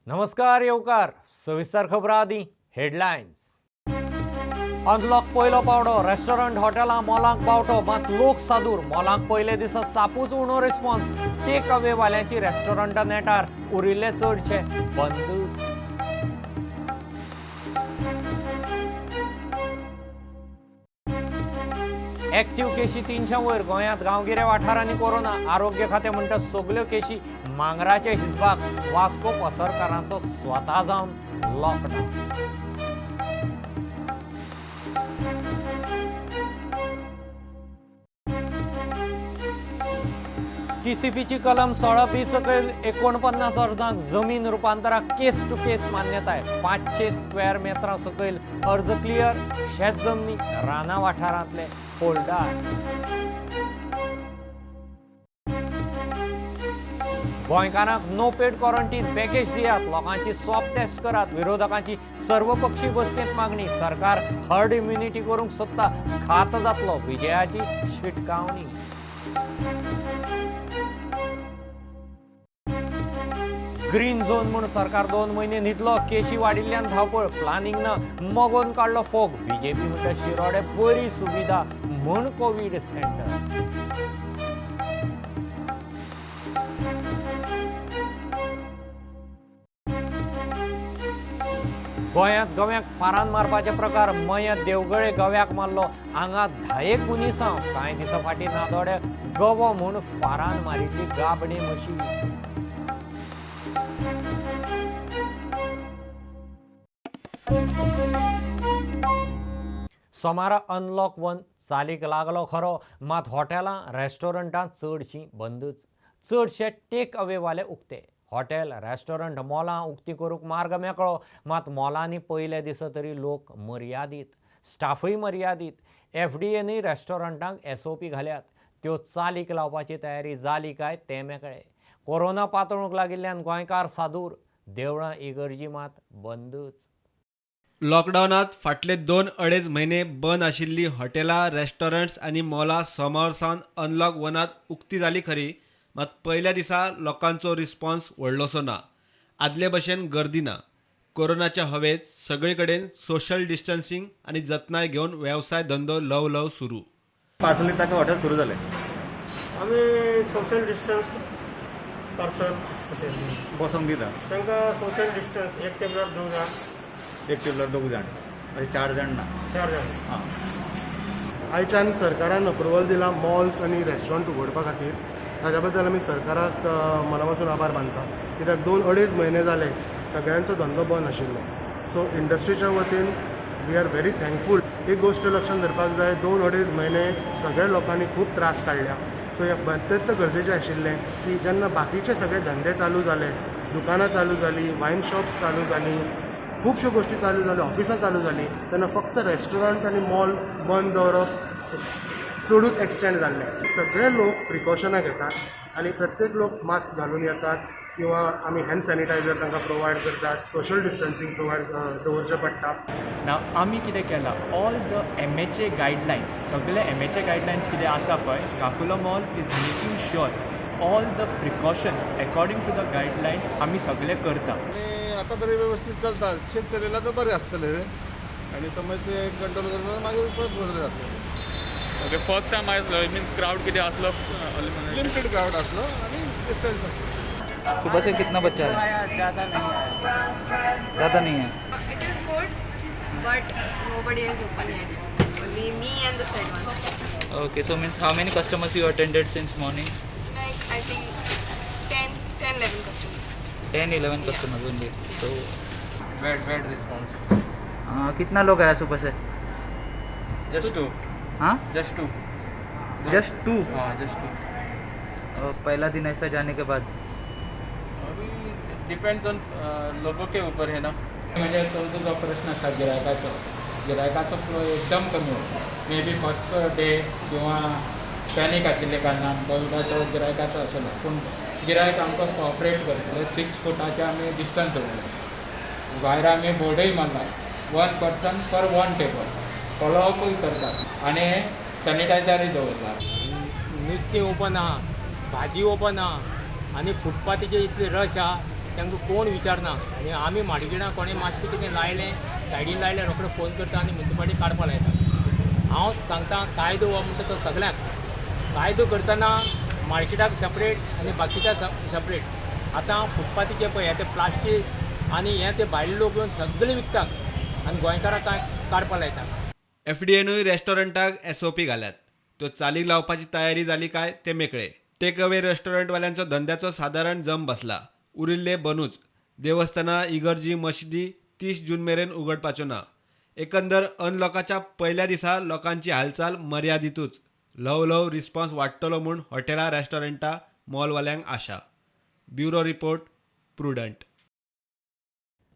नमस्कार येवकार सविस्तर खबरां आदी हेडलायन्स। अनलॉक पयलो पावडो, रेस्टॉरंट हॉटेलां मॉलांक बावटो, मात लोक सादूर। मॉलांक पयले दिसा सापूच उणो रिस्पॉन्स। टेक अवे वाल्यांची रेस्टॉरंटां नेटार, उरिल्ले चडशे बंदूच। एक्टिव केशी 300 वयर, गोंयांत गांवगिऱ्या वाठारांनी कोरोना। आरोग्य खातें म्हणटा सगल्यो केशी मांगराच्या हिसबाक। वास्को पसरकारांचो स्वता जावन लॉकडावन। टीसीपीची कलम 16B सकयल 49 अर्जांक जमीन रुपांतराक केस टू केस मान्यताय। 500 स्क्वेअर मेत्रां सकयल अर्ज क्लियर। शेत जमनी राना वाठारांतले होल्डार। गोंयकारांक नो पेड क्वॉरंटीन पॅकेज दियात, लोकांची स्वॉब टेस्ट करात, विरोधकांची सर्वपक्षी बसकेंत मागणी। सरकार हर्ड इम्युनिटी करूंक सोदता, घात जातलो, विजयाची शिटकावणी। ग्रीन झोन म्हूण सरकार 2 म्हयने न्हिदलो, केशी वाडिल्ल्यान धांवपळ, प्लानिंग ना मगोवन काडलो फोग। बीजेपी म्हणटा शिरोडे बरी सुविधा म्हूण कोवीड सेंटर। गोंयांत गव्याक फारान मारपाचे प्रकार। मयत देवगळे गव्याक मारलो, हांगा 10 गुनिसांव। कांय दिसां फाटीं नादोडे गवो म्हूण फारान मारिल्ली गाबणी म्हशी। सोमारा अनलॉक 1 चालीक लागलो खरो, मात हॉटेलां रेस्टॉरंटां चडशीं बंदूच। चडशे टेक अवेवाले उक्ते। हॉटेल रेस्टॉरंट मॉलां उक्ती करूंक मार्ग मेकळो, मात मॉलांनी पयले दिसा तरी लोक मर्यादीत, स्टाफूय मर्यादीत। एफडीएनूय रेस्टॉरंटांक एसओपी घाल्यात, त्यो चालीक लावपाची तयारी जाली काय तें मेकळे। कोरोना पातळूंक लागिल्ल्यान गोंयकार सादूर, देवळां इगर्जी मात बंदूच। लॉकडावनात फाटले 2-2.5 म्हयने बंद आशिल्ली हॉटेलां, रेस्टॉरंट्स आनी मॉलां सोमार सावन अनलॉक 1 उक्ती जाली खरी, मात पयल्या दिसा लोकांचो रिस्पॉन्स व्हडलोसो ना। आदले भशेन गर्दी ना। कोरोनाच्या हवेत सगळे कडेन सोशल डिस्टन्सिंग आनी जतनाय घेवन वेवसाय धंदो ल्हव ल्हव सुरू। पार्सल ताका हॉटेल सुरू जालें। आमी सोशल डिस्टन्स पार्सल बसोंक दिता तांकां। सोशल डिस्टन्स एक टेबलार 2 जाण, एक टेबलार 2 जाण, अशें 4 जाण ना, 4 जाण। हां, आयच्यान सरकारान अप्रुवल दिला मॉल्स आनी रेस्टॉरंट उगडपा खातीर, ताज्या बद्दल आमी सरकाराक मना पासून आभार मानता। कित्याक 2-2.5 म्हयने जाले सगळ्यांचो धंदो बंद आशिल्लो। सो इंडस्ट्रीच्या वतीन we are very thankful. एक गोश्ट लक्षांत धरपाक जाय, 2-2.5 म्हयने सगळ्या लोकांनी खूब त्रास काडल्या। सो हें अत्यंत गरजेचें आशिल्लें की जेन्ना बाकीचे सगळे धंदे चालू जाले, दुकानां चालू जालीं, वायन शॉप्स चालू जालीं, खुबश्यो गोश्टी चालू जाल्यो, ऑफिसां चालू जालीं, तेन्ना फक्त रेस्टॉरंट आनी मॉल बंद दवरप चडूच एक्सटेंड जाल्लें। सगळे लोक प्रिकॉशनां घेतात आनी प्रत्येक लोक मास्क घालून येतात किंवा आमी हँड सॅनिटायझर तांकां प्रोवायड करतात, सोशल डिस्टन्सिंग प्रोवायड दवरचें पडटा। ना आमी कितें केलां, ऑल the MHA guidelines, सगळे MHA guidelines कितें आसा पळय, Kakulo mall is making sure all the precautions according to the guidelines आमी सगळे करता। आतां तरी व्यवस्थीत चलता, शेत चलयला तर बरें आसतलें आनी समज ते कंट्रोल करपाक मागीर परत बरें जातलें। ओके, फर्स्ट टायम आयज मिन्स क्रावड कितें आसलो, लिमिटेड क्रावड आसलो आनी डिस्टन्स आसलो। सुबह से कितना बच्चा है? ज़्यादा नहीं है, ज़्यादा नहीं है। It is good but nobody is open yet, only me and the said one. Okay, so means how many customers you attended since morning? Like I think 10, 11 customers. 10-11 customers only. So bad response. कितना लोग आया सुबह से? Just 2। हाँ, just 2। Just 2? हाँ, just 2। पहला दिन ऐसा जाने K बाद अभी डिपेंड्स ऑन लोगों के ऊपर है ना। म्हणजे तो जो प्रश्न आसा गिरायकाचो, गिरायकाचो फ्लो एकदम कमी होता। मे बी फर्स्ट डे किंवा पॅनीक आशिल्ले कारणान तो गिरायकाचो आशिल्लो, पूण गिरायक आमकां कॉपरेट करतले। 6 फुटाचें आमी डिस्टन्स दवरलें, भायर आमी बोर्डूय मारला, 1 पर्सन पर 1 टेबल, फॉलोअपूय करतात आनी सॅनिटायझरूय दवरला। नुस्तें ओपन आहा, भाजी ओपन आहा आनी फुटपाथीचेर इतली रश आहा, तांकां कोण विचारना आनी आमी मार्केटां कोणें मातशें कितें लायलें सायडीन लायलें रोखडे फोन करता आनी मुन्सिपालिटी काडपा लायता. हांव सांगता कायदो हो म्हणटा तो सगळ्यांक, कायदो करतना मार्केटाक सेपरेट आनी बाकीच्या सेपरेट. आतां फुटपाथीचे पळय हे ते प्लास्टीक आनी हे ते भायले लोक येवन सगळे विकतात आनी गोंयकारांक कांय काडपा लायता. एफडीएनूय रेस्टॉरंटाक एसओपी घाल्यात, त्यो चालीक लावपाची तयारी जाली काय ते मेकळे. टेक अवे रेस्टॉरंटवाल्यांचो धंद्याचो सादारण जम बसला, उरिल्ले बनूच. देवस्थानां, इगर्जी, मशिदी 30 जून मेरेन उगडपाच्यो ना. एकंदर अनलॉकाच्या पयल्या दिसा लोकांची हालचाल मर्यादितूच. ल्हव ल्हव रिस्पॉन्स वाडटलो म्हूण हॉटेलां, रेस्टॉरंटां, मॉलवाल्यांक आशा. Bureau report, Prudent.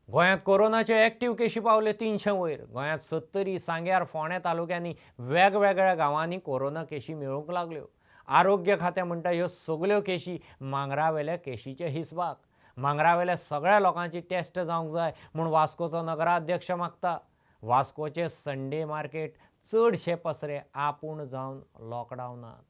गोंयांत कोरोनाच्यो एक्टिव्ह केशी पावल्यो 300 वयर. गोंयांत सत्तरी, सांग्यार, फोंडें तालुक्यांनी वेगवेगळ्या गांवांनी कोरोना केशी मेळूंक लागल्यो. आरोग्य खातें म्हणटा ह्यो सगल्यो केशी मांगरावेल्या केशीचे हिसबाक. मांगरावेल्या सगळ्या लोकांची टेस्ट जावंक जाय म्हूण वास्कोचो नगराध्यक्ष मागता. वास्कोचे संडे मार्केट चडशे पसरे आपूण जावन लॉकडावनांत.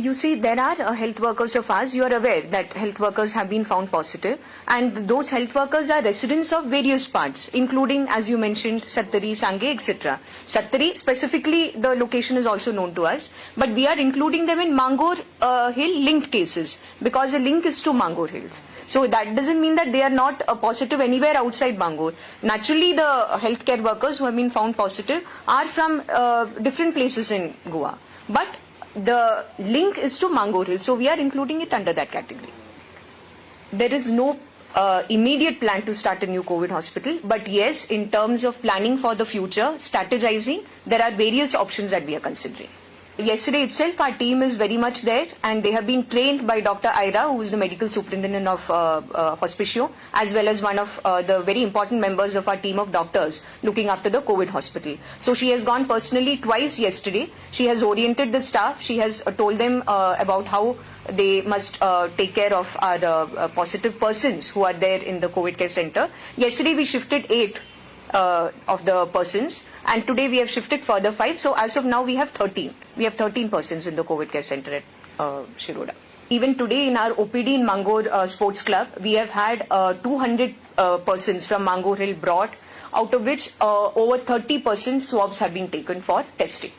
You see, there are health workers of ours. You are aware that health workers have been found positive, and those health workers are residents of various parts, including, as you mentioned, Sattari, Sange, etc. Sattari, specifically, the location is also known to us, but we are including them in Mangor Hill linked cases because the link is to Mangor Hills. So that doesn't mean that they are not positive anywhere outside Mangor. Naturally, the healthcare workers who have been found positive are from different places in Goa. But the link is to Mangor Hill, so we are including it under that category. There is no immediate plan to start a new COVID hospital, but yes, in terms of planning for the future, strategizing, there are various options that we are considering. Yesterday itself, our team is very much there, and they have been trained by Dr. Ira, who is the medical superintendent of Hospicio, as well as one of the very important members of our team of doctors looking after the COVID hospital. So she has gone personally twice yesterday. She has oriented the staff. She has told them about how they must take care of our positive persons who are there in the COVID care center. Yesterday we shifted 8 of the persons, and today we have shifted further 5. So as of now we have 13. We have 13 persons in the COVID care center at Shiroda. Even today in our OPD in Mangor Sports Club, we have had 200 persons from Mangor Hill brought, out of which over 30 persons swabs have been taken for testing.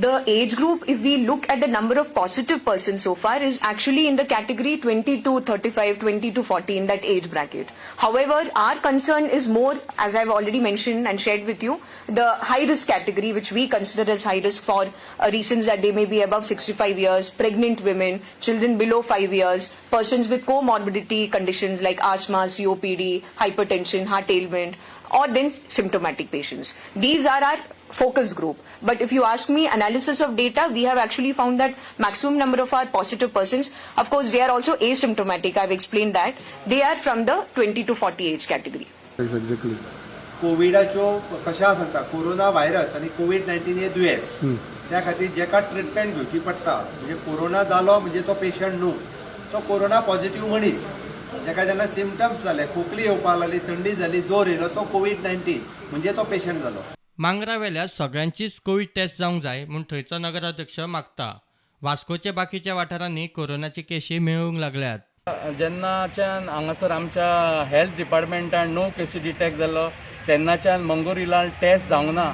The age group, if we look at the number of positive persons so far, is actually in the category 20 to 35, 20 to 40, in that age bracket. However, our concern is more, as I've already mentioned and shared with you, the high risk category, which we consider as high risk for reasons that they may be above 65 years, pregnant women, children below 5 years, persons with comorbidity conditions like asthma, COPD, hypertension, heart ailment, or then symptomatic patients. These are our focus group. But if you ask me, analysis of data, we have actually found that maximum number of our positive persons, of course, they are also asymptomatic. I've explained that. They are from the 20 to 40 age category. Exactly. कोविडाच्यो कशें सांगता, corona virus आनी कोवीड-19 हे दुयेंस, त्या खातीर जेका treatment घेवची पडटा, म्हणजे कोरोना जालो म्हणजे तो पेशंट न्हू, तो कोरोना पॉझिटिव्ह मनीस जेका जेन्ना सिमटम्स जाले, खोकली येवपाक लागली, थंडी जाली, जोर येयलो, तो कोवीड-19 म्हणजे तो पेशंट जालो. मांगरावेल्या सगळ्यांचीच कोवीड टेस्ट जावंक जाय म्हूण थंयचो नगराध्यक्ष मागता. वास्कोच्या बाकीच्या वाठारांनी कोरोनाची केशी मेळूंक लागल्यात. जेन्नाच्यान हांगासर आमच्या हेल्थ डिपार्टमेंटान 9 केसी डिटेक्ट जालो तेन्नाच्यान मंगूर हिलान टेस्ट जावंक ना.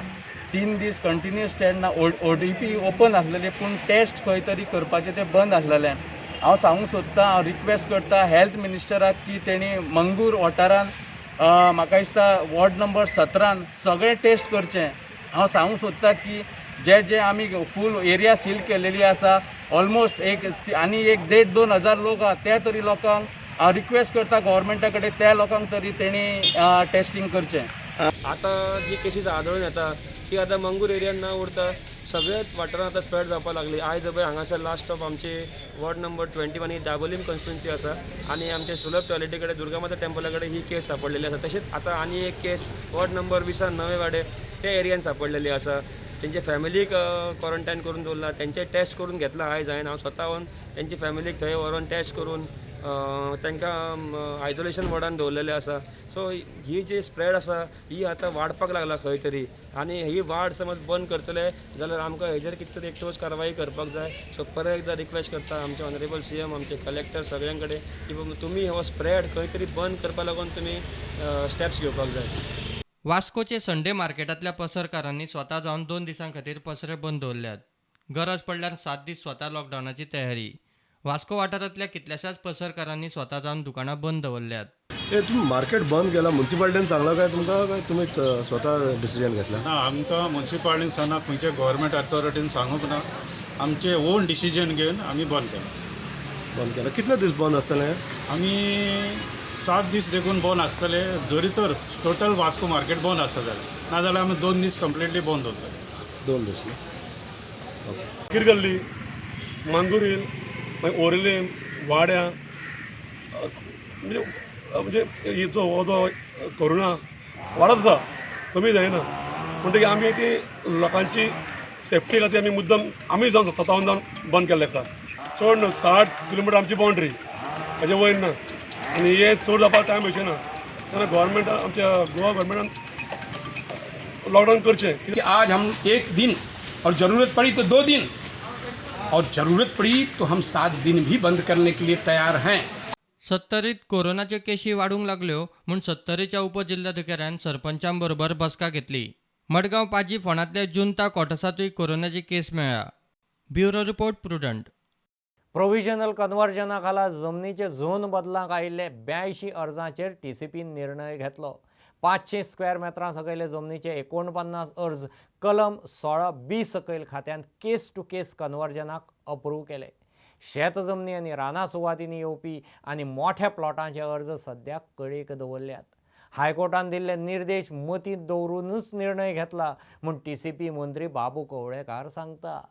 3 दीस कंटिन्युअस टेस्ट ना. ODP open आसलेली पूण टेस्ट खंय तरी करपाचें तें बंद आसलेलें. हांव सांगूंक सोदतां, हांव रिक्वेस्ट करता हेल्थ मिनिस्टराक की तेणी मंगूर वाठारान म्हाका दिसता वॉर्ड नंबर 17 सगळें टेस्ट करचें. हांव सांगूंक सोदतां की जे जे आमी फूल एरिया सील केलेली आसा, ऑलमोस्ट एक आनी एक 1.5-2 हजार लोक आहा, त्या तरी लोकांक हांव रिक्वेस्ट करता गव्हर्मेंटा कडेन, त्या लोकांक तरी तेणी टेस्टींग करचें. आतां जी केसीस आदळून येता ती आतां मंगूर एरियान ना उरता, सगळ्याच वाठारांत आतां स्प्रेड जावपाक लागली. आयज पळय हांगासर लास्ट स्टॉप आमची वॉर्ड नंबर 21 ही दाबोलीम कॉन्स्टिट्युन्सी आसा आनी आमचे सुलभ टॉयलेटी कडेन दुर्गामाता टेम्पला कडेन ही केस सांपडलेली आसा. तशेंच आतां आनी एक केस वॉर्ड नंबर 20 नवे वाडे त्या एरियान सांपडलेली आसा. तेंच्या फॅमिलीक क्वॉरंटायन करून दवरला, तेंचे टेस्ट करून घेतला आयज हांवें, हांव स्वता वचून तेंची फॅमिलीक थंय व्हरोन टेस्ट करून तांकां आयसोलेशन वॉर्डान दवरलेले आसा. सो ही जी स्प्रेड आसा ही आतां वाडपाक लागला खंय तरी आनी ही वाड समज बंद करतले जाल्यार आमकां हेजेर कितें तरी एक ठोस कारवाई करपाक जाय. सो परत एकदां रिक्वेस्ट करता आमचे ऑनरेबल CM, आमचे कलेक्टर सगळ्यां कडेन की बाबा तुमी हो स्प्रेड खंय तरी बंद करपा लागून तुमी स्टेप्स घेवपाक जाय. वास्कोचे संडे मार्केटांतल्या पसरकारांनी स्वता जावन 2 दिसां खातीर पसरे बंद दवरल्यात. गरज पडल्यार 7 दीस स्वता लॉकडावनाची तयारी. वास्को वाठारांतल्या कितल्याशाच पसरकारांनी स्वता जावन दुकानां बंद दवरल्यात. तुम्ही मार्केट बंद केला, म्युन्सिपाल्टीन सांगला काय तुमकां, काय तुमी स्वता डिसिजन घेतला? ना, आमकां म्युन्सिपाल्टीन सांगना, खंयच्या गव्हर्मेंट अथॉरिटीन सांगूंक ना, आमचे ओन डिसिजन घेवन आमी बंद केला. बंद केला. कितले दीस बंद आसतले? आमी 7 दीस देखून बंद आसतले, जरी तर टोटल वास्को मार्केट बंद आसा जाल्यार, नाजाल्यार आमी 2 दीस कंप्लिटली बंद दवरतले. 2 दीस. किरगल्ली, मांगुरील, मागीर ओर्लेम, वाड्या, म्हणजे जो हो जो कोरोना वाडत आसा, कमी जायना. म्हणटकीर आमी ती लोकांची सेफ्टी खातीर आमी मुद्दम आमी जावन स्वताहून जावन बंद केल्लें आसा. चड न्हू, 60 किलोमिटर आमची बाउंड्री, हाजे वयर ना आनी हे चड जावपाक टायम मेळचें ना. तेन्ना गव्हर्मेंट, आमच्या गोवा गव्हर्मेंटान लॉकडावन करचें. आज हम 1 दिन और ज़रूरत पड़ी तो 2 दिन और ज़रूरत पड़ी तो हम 7 दिन भी बंद करने के लिए तैयार हैं. सत्तरीत कोरोनाच्यो केशी वाडूंक लागल्यो म्हूण सत्तरीच्या उपजिल्ल्याधिकाऱ्यान सरपंचां बरोबर बसका घेतली. मडगांव पाजी फोंडांतल्या जुंता क्वॉर्टर्सांतूय कोरोनाची केस मेळ्ळ्या. Bureau report, Prudent. Provisional कन्वर्जना खाला जमनीचे झोन बदलाक आयिल्ले 82 अर्जांचेर टीसीपीन निर्णय घेतलो. 500 स्क्वेअर मेत्रां सकयले जमनीचे 49 अर्ज कलम 16B सकयल खात्यान केस टू केस कन्वर्जनाक अप्रूव केले. शेत जमनी आनी रानां सुवातींनी येवपी आनी मोठ्या प्लॉटांचे अर्ज सद्याक कडेक दवरल्यात. हायकोर्टान दिल्ले निर्देश मतींत दवरूनच निर्णय घेतला म्हूण टीसीपी मंत्री बाबू कवळेकार सांगता.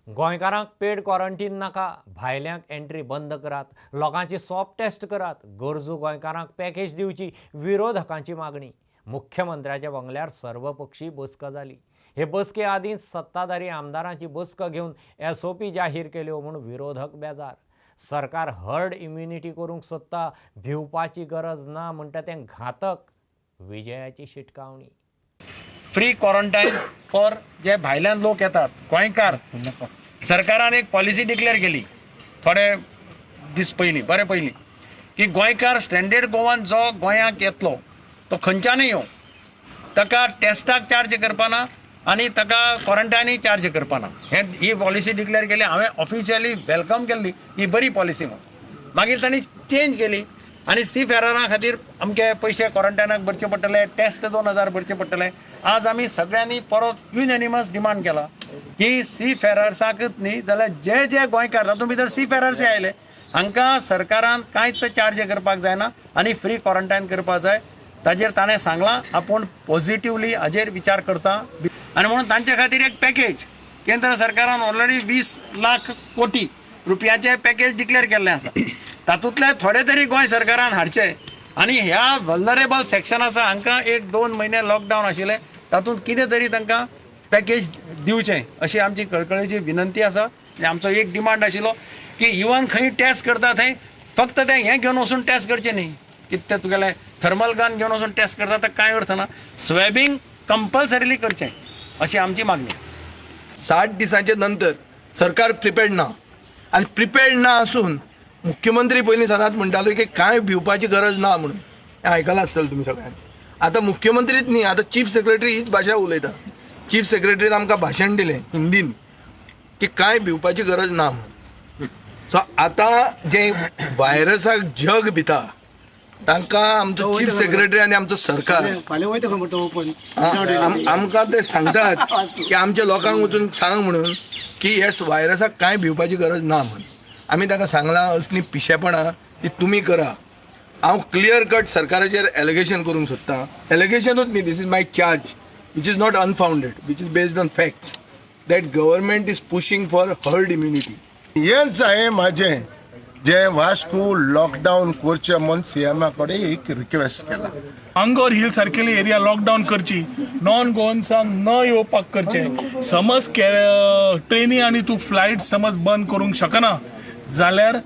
गोंयकारांक पेड क्वॉरंटीन नाका, भायल्यांक एंट्री बंद करात, लोकांची सॉप टेस्ट करात, गरजू गोंयकारांक पॅकेज दिवची विरोधकांची मागणी. मुख्यमंत्र्याच्या बंगल्यार सर्वपक्षीय बसका जाली. हे बसके आदीं सत्ताधारी आमदारांची बसका घेवन SOP जाहीर केल्यो म्हूण विरोधक बेजार. सरकार हर्ड इम्युनिटी करूंक सोदता, भिवपाची गरज ना म्हणटा तें घातक, विजयाची शिटकावणी. फ्री क्वॉरंटायन फॉर जे भायल्यान लोक येतात गोंयकार, सरकारान एक पॉलिसी डिक्लेअर केली थोडे दीस पयलीं, बरें पयलीं, की गोंयकार स्टँडर्ड गोवान जो गोंयाक येतलो तो खंयच्यानूय येवं, ताका टेस्टाक चार्ज करपा ना आनी ताका क्वॉरंटायनूय चार्ज करपा ना. हे ही पॉलिसी डिक्लेअर केली, हांवें ऑफिशियली welcome केल्ली, ही बरी पॉलिसी म्हणून. मागीर तांणी चेंज केली आनी सी फेररां खातीर अमके पयशे क्वॉरंटायनाक भरचे पडटले, टेस्ट 2000 भरचे पडटले. आज आमी सगळ्यांनी परत युनॅनिमस डिमांड केला की सी फेरर्साकच न्ही जाल्यार जे जे गोंयकार तातूंत भितर सी फेरर्सय आयले, हांकां सरकारान कांयच चार्ज करपाक जायना आनी फ्री क्वॉरंटायन करपाक जाय. ताजेर ताणें सांगलां आपूण पॉझिटिवली हाजेर विचार करता आनी म्हणून तांचे खातीर एक पॅकेज केंद्र सरकारान ऑलरेडी 20 लाख कोटी रुपयाचे पॅकेज डिक्लेअर केल्लें आसा, तातूंतले थोडे तरी गोंय सरकारान हाडचे आनी ह्या वल्नरेबल सेक्शन आसा हांकां 1-2 म्हयने लॉकडावन आशिल्लें तातूंत कितें तरी तांकां पॅकेज दिवचें अशी आमची कळकळीची विनंती आसा. आनी आमचो एक डिमांड आशिल्लो की इवन खंय टेस्ट करता थंय फक्त तें हें घेवन वचून टेस्ट करचें न्ही, कितें तें तुगेलें थर्मल गन घेवन वचून टेस्ट करता तर कांय अर्थ ना, स्वॅबिंग कंपल्सरीली करचें अशी आमची मागणी. 60 दिसांचे नंतर सरकार प्रिपेर्ड ना आनी प्रिपेर्ड ना आसून मुख्यमंत्री पयलीं सदांच म्हणटालो की कांय भिवपाची गरज ना म्हणून, हें आयकलां आसतलें तुमी सगळ्यांनी. आतां मुख्यमंत्रीच न्ही, आतां चीफ सेक्रेटरी हीच भाशा उलयता. चीफ सेक्रेटरीन आमकां भाशण दिलें हिंदीन की कांय भिवपाची गरज ना म्हणून. सो आतां जें व्हायरसाक जग भिता तांकां आमचो चीफ सेक्रेटरी आनी आमचो सरकार आमकां ते सांगतात की आमच्या लोकांक वचून सांग म्हणून की ह्या व्हायरसाक कांय भिवपाची गरज ना म्हणून. आमी तांकां सांगलां असलीं पिशेपणां ती तुमी करा. हांव क्लियर कट सरकाराचेर एलिगेशन करूंक सोदतां, एलिगेशनूच न्ही, this is my charge which is not unfounded, which is based on facts, that government is pushing for herd immunity. हेंच हांवें म्हाजें जे वास्को लॉकडावन करचें म्हूण सीएमा कडेन एक रिक्वेस्ट केला. मांगोर हिल सारकेली एरिया लॉकडावन करची, नॉन गोवन्सांक न येवपाक करचें. समज ट्रेनी आनी तूं फ्लायट समज बंद करूंक शकना जाल्यार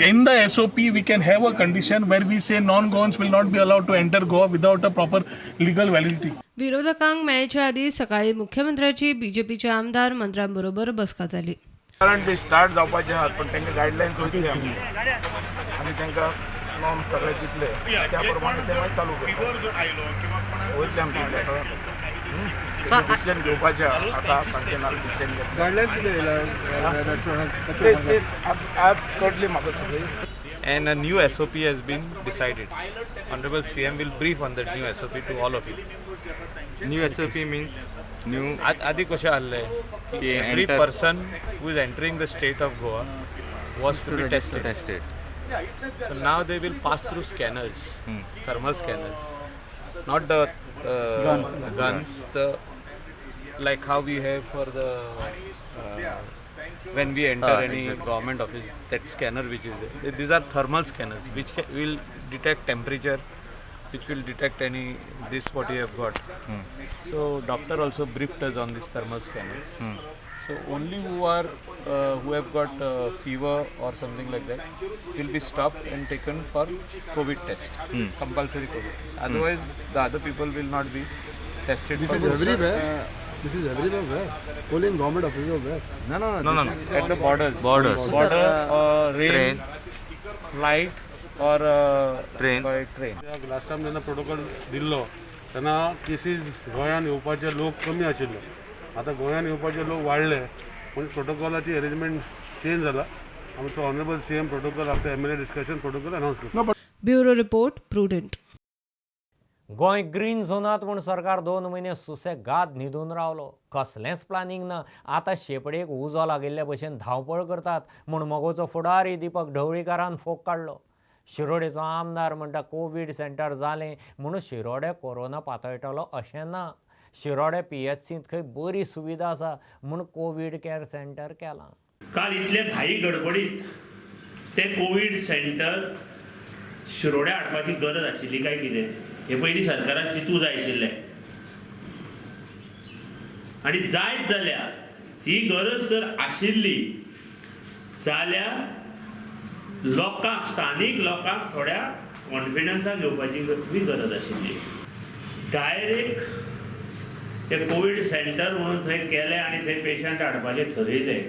in the SOP we can have a condition where we say non Goans will not be allowed to enter Goa without a proper legal validity. विरोधकांक मेळचे आदीं सकाळी मुख्यमंत्र्याची बीजेपीच्या आमदार मंत्र्यांबरोबर बसका जाली. कारण ते स्टार्ट जावपाचे आहात, पण तांकां गायडलायन्स वयतले आमचे आनी तांकां नॉर्म्स सगळे दितले, त्या प्रमाणे ते मागीर चालू करता वयतले आमचे डिसिजन घेवपाचें आतां सांगचें ना. डिसिजन गायडलायन्स कितें तेच आज कळटली म्हाका सगळी. And a new SOP has been decided. Honorable CM will brief on that new SOP to all of you. New SOP means new. आदी कशें आहले, every person who is entering the state of Goa was to be tested. So now they will pass through scanners, thermal scanners, not the guns, the like how we have for the when we enter any government office, that scanner which is there. These are thermal scanners which will detect temperature, which will detect any this what you have got. So doctor also briefed us on this thermal scanners. So only who are who have got fever or something like that will be stopped and taken for COVID test, compulsory COVID test. Otherwise, the other people will not be tested. This is everywhere. This is everywhere. Where? Only in government offices or where? No, no, no, no, no. At the borders. Borders. Border, rail, train, flight or train. By train. Last time जेन्ना protocol दिल्लो तेन्ना cases गोंयांत येवपाचे लोक कमी आशिल्ले. आतां गोंयांत येवपाचे लोक वाडले पूण प्रोटोकॉलाची अरेंजमेंट चेंज जाला. आमचो honourable CM protocol after MLA discussion protocol announce करता. Bureau report, Prudent. Goa green झोनात म्हूण सरकार 2 म्हयने सुसेगाद न्हिदून रावलो. कसलेंच प्लानिंग ना. आतां शेपडेक उजो लागिल्ले भशेन धांवपळ करतात म्हूण मगोचो फुडारी दीपक ढवळीकारान फोग काडलो. शिरोडेचो आमदार म्हणटा कोवीड सेंटर जालें म्हूण शिरोडे कोरोना पातळटलो अशें ना. शिरोडे PHCंत खंय बरी सुविधा आसा म्हूण कोवीड केअर सेंटर केलां. काल इतले घाई गडबडीत ते कोवीड सेंटर शिरोड्या हाडपाची गरज आशिल्ली काय कितें हे पयलीं सरकारान चिंतूं जाय आशिल्लें. आनी जायत जाल्यार ती गरज जर आशिल्ली जाल्यार लोकांक, स्थानीक लोकांक थोड्या कॉन्फिडन्सान घेवपाची बी गरज आशिल्ली. डायरेक्ट ते कोवीड सेंटर म्हणून थंय केलें आनी थंय पेशंट हाडपाचें थरयलें,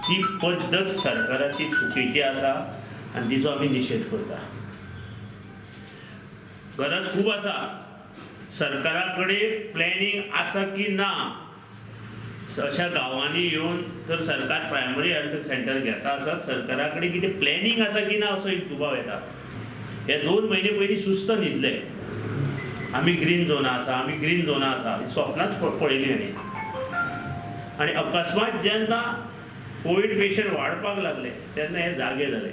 ती पद्दत सरकाराची चुकीची आसा आनी तिचो आमी निशेध करता. गरज खूब आसा, सरकारा कडेन प्लॅनिंग आसा की ना अशा गांवांनी येवन तर सरकार प्रायमरी हेल्थ सेंटर घेता आसत, सरकारा कडेन कितें प्लॅनिंग आसा की ना असो एक दुबाव येता. हे 2 म्हयने पयलीं सुस्त न्हिदले, आमी ग्रीन झोना आसा, आमी ग्रीन झोना आसा, ही स्वप्नांच पळयली आनी आनी अकस्मात जेन्ना कोवीड पेशंट वाडपाक लागले तेन्ना हे जागे जाले.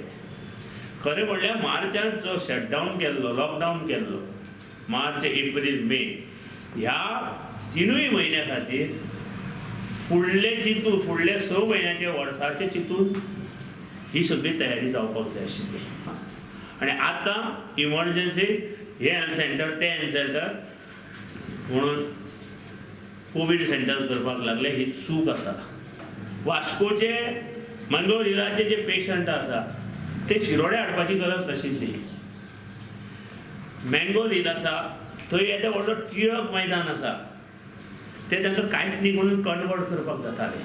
खरें म्हणल्यार मार्चांत जो शटडावन केल्लो, लॉकडावन केल्लो, मार्च एप्रील मे ह्या 3 म्हयन्या खातीर फुडले चिंतून, फुडले 6 म्हयन्याचे वर्साचे चिंतून ही सगळी तयारी जावपाक जाय आशिल्ली. आनी आतां इमर्जन्सी हे हेल्थ सेंटर ते हेल्थ सेंटर म्हणून कोवीड सेंटर करपाक लागले, ही चूक आसा. वास्कोचे मंगोर हिलाचे जे पेशंट आसा ते शिरोडे हाडपाची गरज नाशिल्ली. मँगोर हिल आसा थंय येदें व्हडलो टिळक मैदान आसा, ते तांकां कांयच न्ही म्हणून कन्वर्ट करपाक जातालें.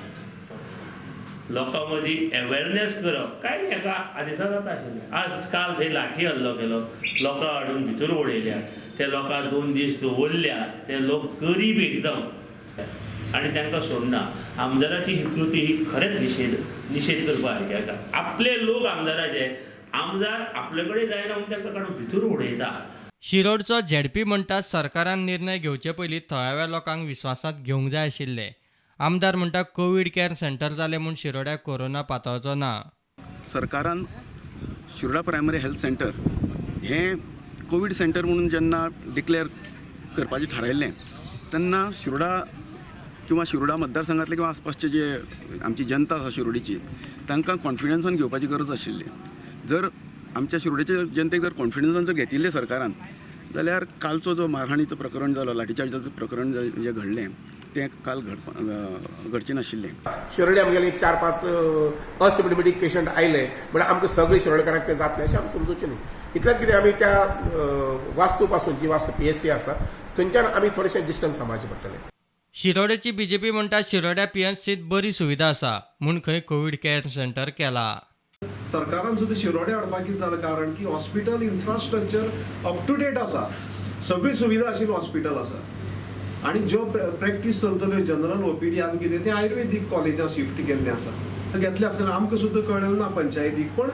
लोकां मदीं एवेरनेस करप कांय एका आदेसा जाता आशिल्लें. आज काल थंय लाठी हल्लो केलो, लोकां हाडून भितर उडयल्या, ते लोकांक 2 दीस दवरल्या, ते लोक गरीब एकदम आनी तांकां सोडना. आमदाराची ही कृती ही खरेंच निशेध करपा सारकी आसा. आपले लोक आमदाराचे, आमदार आपले कडेन जायना म्हणून तांकां काडून भितर उडयता. शिरोडचो झेडपी म्हणटा सरकारान निर्णय घेवचे पयलीं थळाव्या लोकांक विस्वासांत घेवंक जाय आशिल्ले. आमदार म्हणटा कोवीड केअर सेंटर जालें म्हूण शिरोड्याक कोरोना पातळचो ना. सरकारान शिरोडा प्रायमरी हेल्थ सेंटर हें कोवीड सेंटर म्हणून जेन्ना डिक्लेअर करपाचें थारायल्लें तेन्ना शिरोडा किंवा शिरोडा मतदारसंघातले किंवा आसपासचे जे आमची जनता आसा शिरोडीची तांकां कॉन्फिडन्सान घेवपाची गरज आशिल्ली. जर आमच्या शिरोडेच्या जनतेक जर कॉन्फिडन्सान जर घेतिल्लें सरकारान जाल्यार कालचो जो मारहाणीचो प्रकरण जालो, लाठीचार्जाचो प्रकरण जें घडलें तें काल घडचें नाशिल्लें. शिरोडे आमगेले एक 4-5 असिम्प्टोमॅटीक पेशंट आयले म्हणल्यार आमकां सगळे शिरोडकारांक तें जातलें अशें आमी समजूचें न्ही. इतलेंच कितें आमी त्या वास्तू पासून जी वास्तू PSC आसा थंयच्यान आमी थोडेशें डिस्टन्स सांबाळचें पडटलें. शिरोडेची बीजेपी म्हणटा शिरोड्या पीएचसीत बरी सुविधा आसा म्हूण खंय कोवीड केअर सेंटर केला. सरकारान सुद्दां शिरोडे हाडपाक कितें जालें कारण की hospital infrastructure up to date आसा, सगळी सुविधा आशिल्लें हॉस्पिटल आसा आनी ज्यो प्रॅक्टीस चलतल्यो जनरल OPD आनी कितें तें आयुर्वेदीक कॉलेजां शिफ्ट केल्लें आसा. घेतलें आसतना आमकां सुद्दां कळ्ळें ना पंचायतीक, पण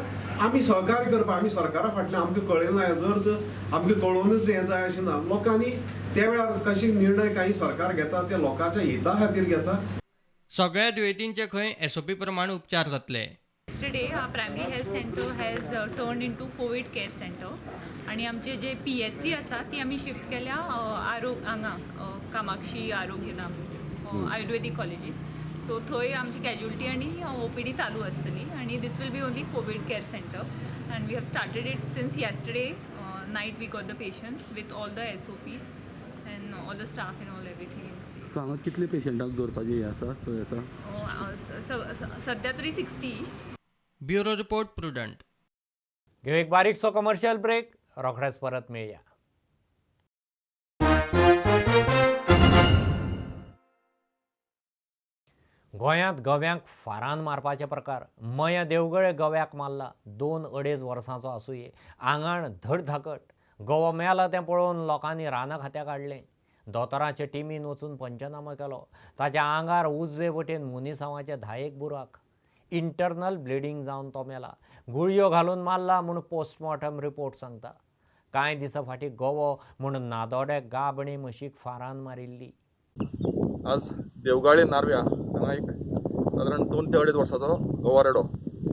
आमी सहकार्य करपाक आमी सरकारा फाटल्यान आमकां कळ्ळें ना. जर आमकां कळोवनूच हें जाय अशें ना, लोकांनी त्या वेळार कशे निर्णय काही सरकार घेता ते लोकांच्या हिता खातीर घेता. सगळ्या दुयेंतींचे खंय SOP प्रमाण उपचार जातले. Yesterday, our primary health center has turned into COVID care center. आणि आमचे जे PHC आसा ती आमी शिफ्ट केल्या हांगा कामाक्षी आरोग्यधाम आयुर्वेदीक कॉलेजीस. सो थंय आमची कॅज्युअलिटी आनी OPD चालू आसतली आनी this will be only COVID care center and we have started it since yesterday night. We got the patients with all the SOPs and all the staff and all everything. So हांगा कितले पेशंटाक दवरपाची हें आसा सोय आसा? सद्या तरी 60. Bureau report, Prudent. घेऊ एक बारीकसो कमर्शियल ब्रेक, रोखडेच परत मेळया. गोंयांत गव्यांक फारान मारपाचे प्रकार. मया देवगळे गव्याक मारला. 2-2.5 वर्सांचो आसुये. आंगाण धडधाकट. गवो मेला तें पळोवन लोकांनी रानां खात्याक हाडलें. दोतोराचे टिमीन वचून पंचनामो केलो. ताच्या आंगार उजवे वटेन मुनिसांवाचे 10 बुराक. इंटरनल ब्लिडींग जावन तो मेला. गुळयो घालून मारला म्हूण पोस्टमॉर्टम रिपोर्ट सांगता. कांय दिसां फाटीं गवो म्हूण नादोडे गाबणी म्हशीक फारान मारिल्ली. आज देवगाळे नार्व्या हांगा एक सादारण 2 ते 2.5 वर्साचो गवा रेडो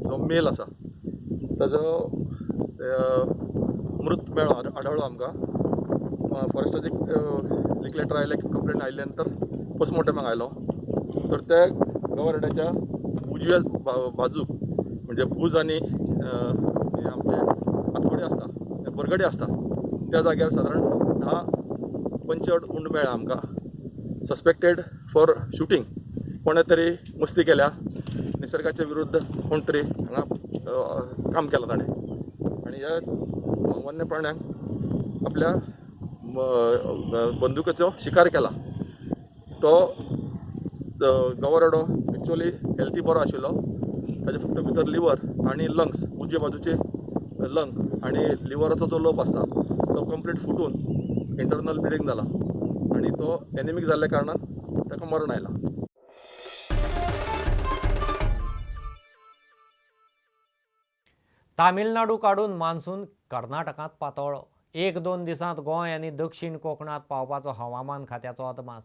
जो मेल आसा ताजो मृत मेळ्ळो, आढळ्ळो आमकां. फॉरेस्टाचे एक लेटर आयलें, कंप्लेन आयले नंतर पोस्टमॉर्टमाक आयलो तर त्या गवा रेड्याच्या उजव्या बाजूक म्हणजे भूज आनी आमचे आतकोडे आसता, बरगडे आसता त्या जाग्यार सादारण 10 पंचड उंड मेळ्ळा आमकां. Suspected for shooting. कोणें तरी मस्ती केल्या, निसर्गाच्या विरुद्ध कोण तरी हांगा काम केलां ताणें आनी ह्या वन्य प्राण्यांक आपल्या बंदुकेचो शिकार केला. तो गवा रेडो एक्चुअली हेल्थी बरो आशिल्लो. ताजे फक्त भितर लिवर आनी लंग्स, उजवे बाजूचे लंग आनी लिवराचो जो लोब आसता तो कंप्लीट फुटून इंटरनल ब्लिडींग जाला आनी तो एनिमीक जाल्ल्या कारणान ताका मरण आयलां. तामिळनाडू काडून मान्सून कर्नाटकांत पातळ्ळो. 1-2 दिसांत गोंय आनी दक्षिण कोकणांत पावपाचो हवामान खात्याचो अदमास.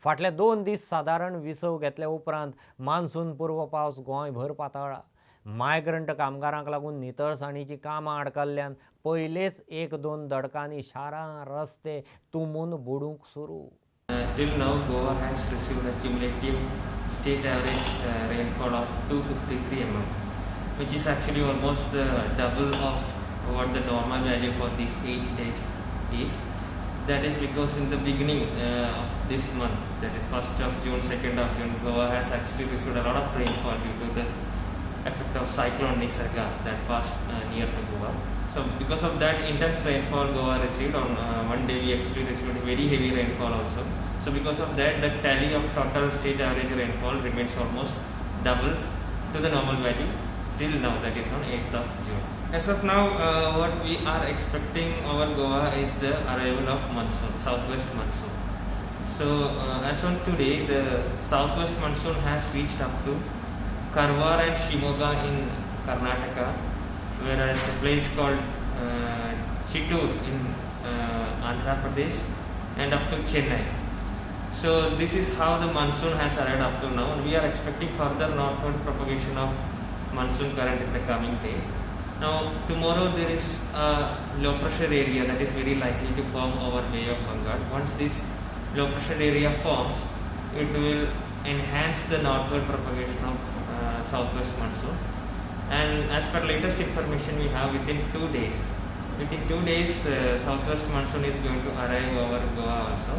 फाटले 2 दीस सादारण विसव घेतले उपरांत मान्सून पूर्व पावस गोंयभर पातळ्ळा. मायग्रंट कामगारांक लागून नितळसाणीची कामां आडकल्ल्यान पयलेच 1-2 दडकांनी शारां रस्ते तुंबून बुडूंक सुरू. Till now, Goa has received a cumulative state average rainfall of 253 mm, which is actually almost the double of what the normal value for these 8 days is. That is because in the beginning of this month, that is 1st of June, 2nd of June, Goa has actually received a lot of rainfall due to the effect of cyclone Nisarga that passed near to Goa. So because of that intense rainfall Goa received on one day, we actually received very heavy rainfall also. So because of that, the tally of total state average rainfall remains almost double to the normal value till now, that is on 8th of June. As of now, what we are expecting over Goa is the arrival of monsoon, southwest monsoon. So as on today, the southwest monsoon has reached up to Karwar and Shimoga in Karnataka, whereas a place called Chittoor in Andhra Pradesh and up to Chennai. So this is how the monsoon has arrived up to now, and we are expecting further northward propagation of monsoon current in the coming days. Now tomorrow there is a low pressure area that is very likely to form over Bay of Bengal. Once this low pressure area forms, it will enhance the northward propagation of southwest monsoon. And as per latest information we have, within 2 days, southwest monsoon is going to arrive over Goa also.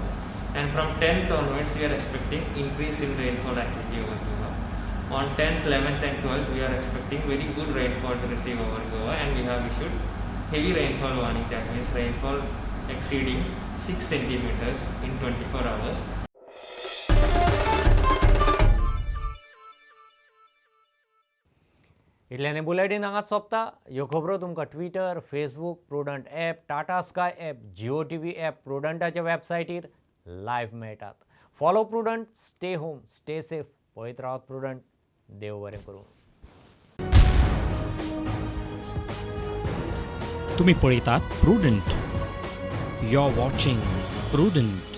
And from 10th onwards we are expecting increase in rainfall activity over Goa. On 10th, 11th and 12th we are expecting very good rainfall to receive over Goa, and we have issued heavy rainfall warning, that means rainfall exceeding 6 centimeters in 24 hours. इतल्याने bulletin हांगाच सोंपता. ह्यो खबरो तुमकां Twitter, Facebook, Prudent app, Tata Sky app, Jio TV app, प्रुडंटाच्या वेबसायटीर live मेळटात. Follow Prudent, stay home, stay safe. पळयत रावात prudent. देव बरें करूं. तुम्ही पळयतात Prudent. You are watching Prudent.